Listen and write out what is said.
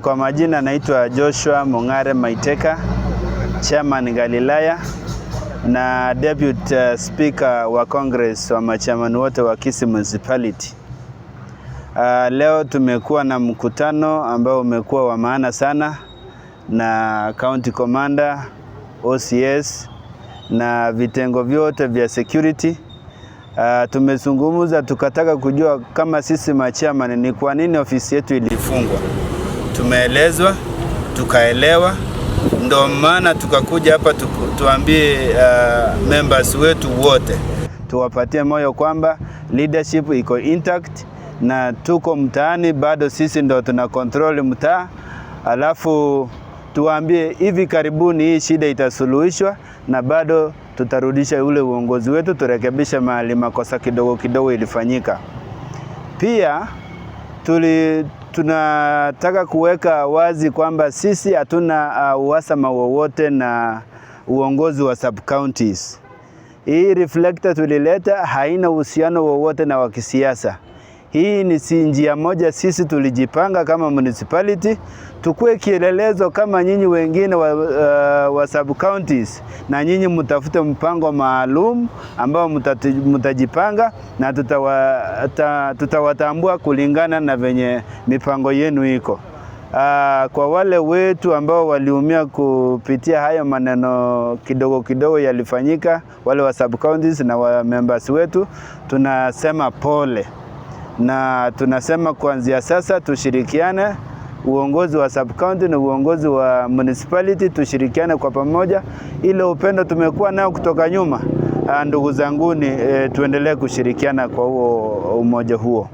Kwa majina naitwa Joshua Mong'are Maiteka, Chairman Galilaya na Deputy Speaker wa Congress wa machairman wote wa Kisii Municipality. Leo tumekuwa na mkutano ambao umekuwa wa maana sana na County Commander, OCS na vitengo vyote vya security. Tumezungumza tukataka kujua kama sisi machairman ni kwa nini ofisi yetu ilifungwa. Tumeelezwa, tukaelewa, ndo maana tukakuja hapa tuambie members wetu wote, tuwapatie moyo kwamba leadership iko intact na tuko mtaani bado, sisi ndo tuna control mtaa, alafu tuwaambie hivi karibuni hii shida itasuluhishwa na bado tutarudisha ule uongozi wetu, turekebishe mahali makosa kidogo kidogo ilifanyika. Pia tunataka kuweka wazi kwamba sisi hatuna uhasama wowote na uongozi wa sub counties. Hii reflector tulileta haina uhusiano wowote na wa kisiasa. Hii ni si njia moja, sisi tulijipanga kama municipality tukue kielelezo kama nyinyi wengine wa sub counties, na nyinyi mtafute mpango maalum ambao mtajipanga na tutawatambua kulingana na venye mipango yenu iko. Kwa wale wetu ambao waliumia kupitia hayo maneno kidogo kidogo yalifanyika, wale wa sub counties na wa members wetu, tunasema pole na tunasema kuanzia sasa tushirikiane, uongozi wa sub county na uongozi wa municipality tushirikiane kwa pamoja. Ile upendo tumekuwa nao kutoka nyuma, ndugu zanguni, tuendelee kushirikiana kwa huo umoja huo.